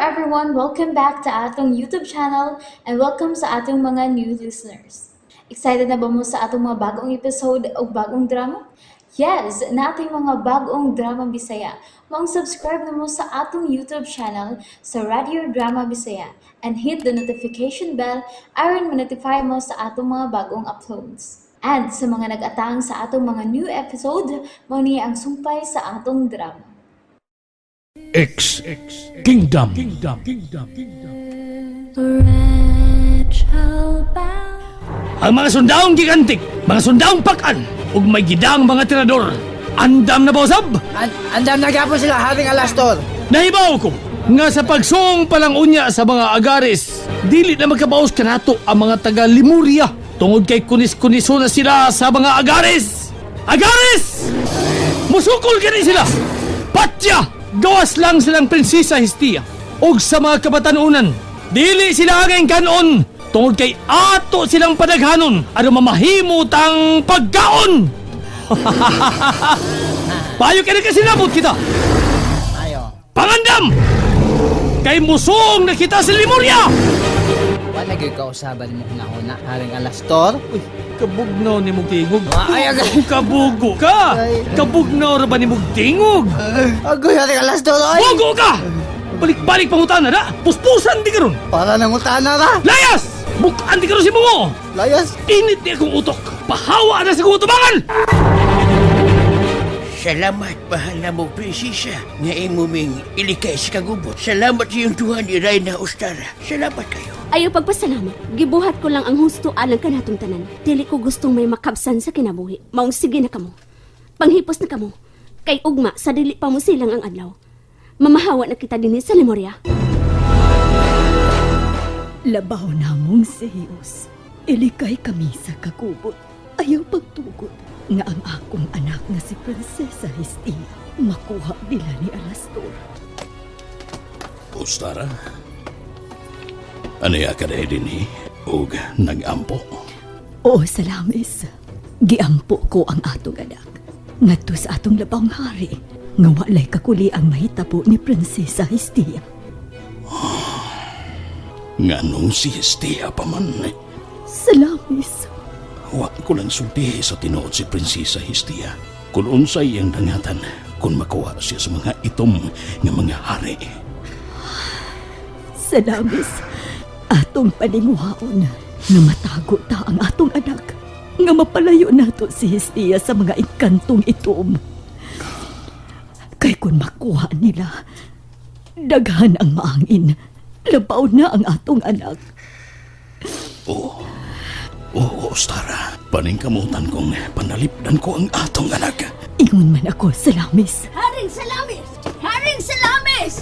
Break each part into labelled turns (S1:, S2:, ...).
S1: everyone! Welcome back to atong YouTube channel and welcome sa atong mga new listeners. Excited na ba mo sa atong mga bagong episode o bagong drama? Yes, nating mga bagong drama Bisaya. Maong subscribe na mo sa atong YouTube channel sa Radio Drama Bisaya and hit the notification bell aron ma-notify mo sa atong mga bagong uploads. And sa mga nag-atang sa atong mga new episode, mao ni ang sumpay sa atong drama.
S2: X Kingdom. Ang mga sundaong gigantik, mga sundaong pakan, ug may gidang mga tirador. Andam na ba usab?
S3: Andam na gyapon sila, Haring Alastor.
S2: Nahibaw ko nga sa pagsuong palang unya sa mga agares, dili na magkabaos kanato ang mga taga Lemuria tungod kay kunis-kuniso na sila sa mga agares. Agares! Musukol gani sila. Patya! Gawas lang silang prinsesa Hestia ug sa mga kabatanunan. Dili sila angay kanon tungod kay ato silang padaghanon aron mamahimo tang pagkaon. Payo kay kasinabot kita.
S3: Ayo.
S2: Pangandam! Kay musong na kita sa Lemuria!
S3: Wala gyud kausaban mo hunahuna, Haring Alastor.
S2: Uy, kabugnaw ni mong tingog.
S3: Ay, agay.
S2: Kabugo ka!
S3: Ay.
S2: Kabugnaw ra ba ni mong tingog?
S3: Agoy, Haring Alastor, oy.
S2: Bugo ka! Balik-balik pangutana na! Puspusan di karon!
S3: Para nang utana ra.
S2: Layas! Bukaan di karon si Bungo!
S3: Layas.
S2: Init ni akong utok! Pahawa na sa akong utubangan!
S4: Salamat, mahal na mo, prinsesa, nga imo ming ilikay sa kagubot. Salamat sa iyong duha ni Reyna Ostara. Salamat kayo.
S5: Ayaw pagpasalamat. Gibuhat ko lang ang husto alang kanatong tanan. Dili ko gustong may makabsan sa kinabuhi. Maong sige na kamo. Panghipos na kamo. Kay ugma sa dili pa mo silang ang adlaw. Mamahawa na kita dinhi sa Lemuria.
S6: Labaw namong Zeus, ilikay kami sa kakubot. Ayaw pagtugot nga ang akong anak nga si Prinsesa Hestia makuha nila ni Alastor.
S4: Ostara, anaya ka dahil din og nag-ampo.
S6: Oo, Salamis. Giampo ko ang atong anak. Ngadto sa atong labang hari, nga walay kakuli ang mahitabo ni Prinsesa Hestia.
S4: Nganong si Hestia pa man.
S6: Salamis,
S4: Wa ko lang sultihi sa tinuod si Prinsesa Hestia. Kung unsay iyang dangatan, kung makuha siya sa mga itom nga mga hari.
S6: Salamis, atong paninguhaon nga matago ta ang atong anak, nga mapalayo nato si Hestia sa mga engkantong itom. Kay kung makuha nila, daghan ang maangin, labaw na ang atong anak.
S4: Oo. Oo, Ostara. Paningkamutan kong panalipdan ko ang atong anak.
S6: Ingon man ako, Salamis.
S5: Haring Salamis! Haring Salamis!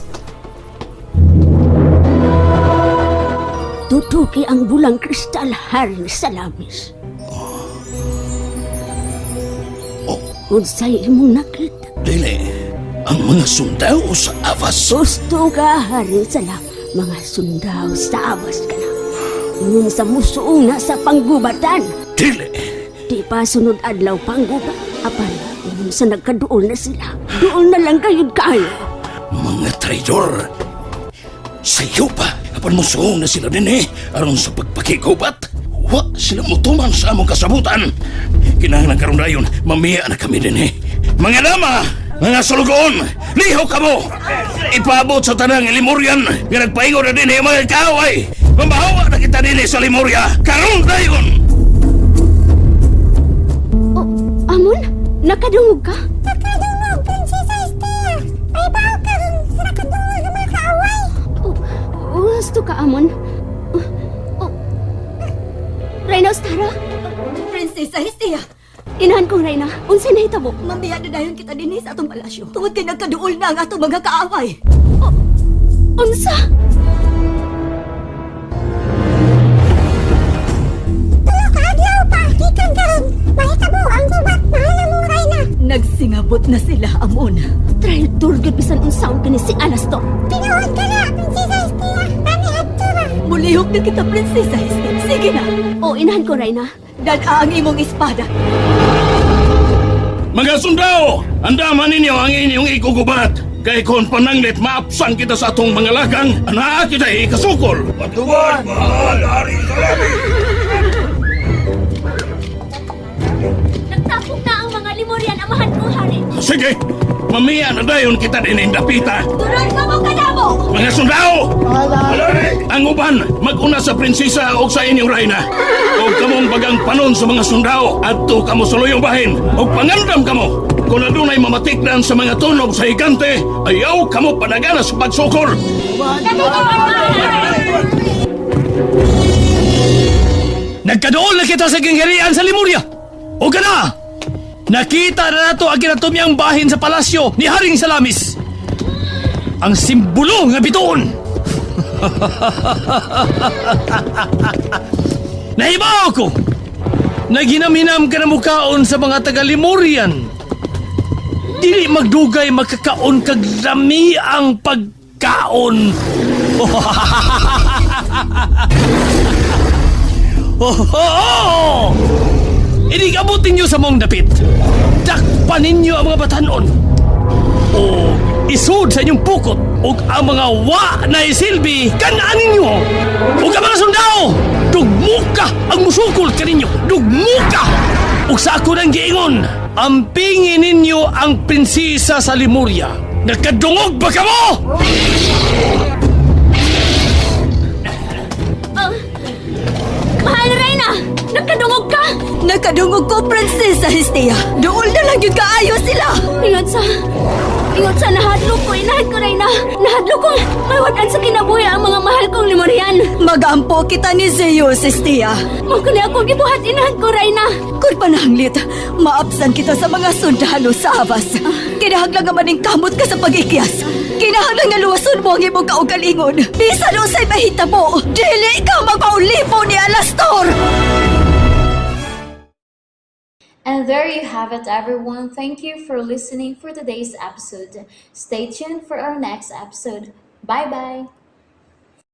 S5: Tutuki ang bulang kristal, Haring Salamis.
S4: Oh.
S5: Unsay imong nakita?
S4: Dili, ang mga sundao sa Avas.
S5: Gusto ka, Haring Salam. Mga sundao sa awas ka na. Ingon sa musuong na sa panggubatan.
S4: Dili,
S5: Di pa sunod adlaw panggubat. Apan, ingon sa nagkaduol na sila. Duol na lang kayod kayo.
S4: mga traidor. Sa iyo pa, apan musuong na sila din eh, aron sa pagpakigubat. Wa sila mutuman sa among kasabutan. Kinahanglan karon dayon, mamiya na kami din eh. Mga dama, mga sulugoon, liho kamo! Ipaabot sa tanang Lemurian nga nagpaingon na din eh, mga kaaway. Mamahawa na kita din eh sa Lemuria. Karon dayon!
S5: Oh, Amon, nakadungog ka?
S7: Nakadungog, Prinsesa Hestia! Ay bawo ka sa nakadungog ng mga kaaway!
S5: Oh, gusto ka, Amon? Oh, oh. Reyna Ostara,
S6: Prinsesa Hestia,
S5: inahan kong Reyna, unsay nahitabo?
S6: mamiya na dayon kita dinhi sa atong palasyo. Tungod kay nagkaduol na ang atong mga kaaway.
S5: Unsa?
S7: Tulo ka adlaw pa, gikan karon! Mahitabo ang gubat, mahal na mong Reyna!
S6: Nagsingabot na sila, Amon.
S5: Traidor gyud bisan unsaon kini si Alastor.
S7: Tinuod ka na, Prinsesa Hestia! Kami adto ra!
S6: Mulihok na kita, Prinsesa Hestia. Sige na,
S5: O, inahan ko, Reyna.
S6: dad-a ang imong espada.
S4: Mga sundao, andaman ninyo ang inyong igugubat. Kay kung pananglit maapsan kita sa atong mga lagang, anaa kita ikasukol. Patuan, mahal, Haring Salamis!
S5: Nagtapok na ang mga Lemurian, amahan ko, Hari.
S4: Sige, mamiya na dayon kita din dapita.
S5: Turon ka mo kadamo!
S4: Mga sundao! Ang uban, maguna sa prinsesa o sa inyong reyna. O kamong bagang panon sa mga sundao, adto kamo sa luyong bahin, o pangandam kamo. Kung adunay mamatikdan sa mga tunob sa higante, ayaw kamo panagana sa pagsukol.
S2: Nagkadool na kita sa gingharian sa Lemuria. O kana! Nakita na nato ang kinatumyang bahin sa palasyo ni Haring Salamis. Ang simbolo nga bituon. Nahibaw ko! Naghinam-hinam ka na mukaon sa mga taga-Lemurian. Dili magdugay makakaon kag lami ang pagkaon. Oh, oh, oh! Inigabot ninyo sa mong dapit. Dakpan ninyo ang mga batanon. O isud sa inyong pukot ug ang mga wa na isilbi kanaan ninyo. Ug ang mga sundao, dugmuka ang musukol kaninyo. Dugmuka! Ug sa ako nang giingon, ampingin ninyo ang prinsesa sa Lemuria. Nakadungog ba kamo?
S5: Mahal Reyna! Nakadungog ka!
S6: Nakadungog ko, Prinsesa Hestia. Dool na lang yun kaayo sila.
S5: Ingot sa nahadlok ko, inahan ko, Reyna! Nahadlok ko! Mawad-an sa kinabuhi ang mga mahal kong Lemurian!
S6: Magampo kita ni Zeus, Hestia.
S5: Mao kani akong gibuhat, inahan ko, Reyna!
S6: Kung pananglit, maapsan kita sa mga sundalo sa Avas. Kinahanglan nga maning kamot ka sa pag-ikyas. Kinahanglan nga luwason mo ang imong kaugalingon. Bisan unsay mahitabo, dili ka magpaulipo ni Alastor!
S1: And there you have it, everyone. Thank you for listening for today's episode. Stay tuned for our next episode. Bye bye.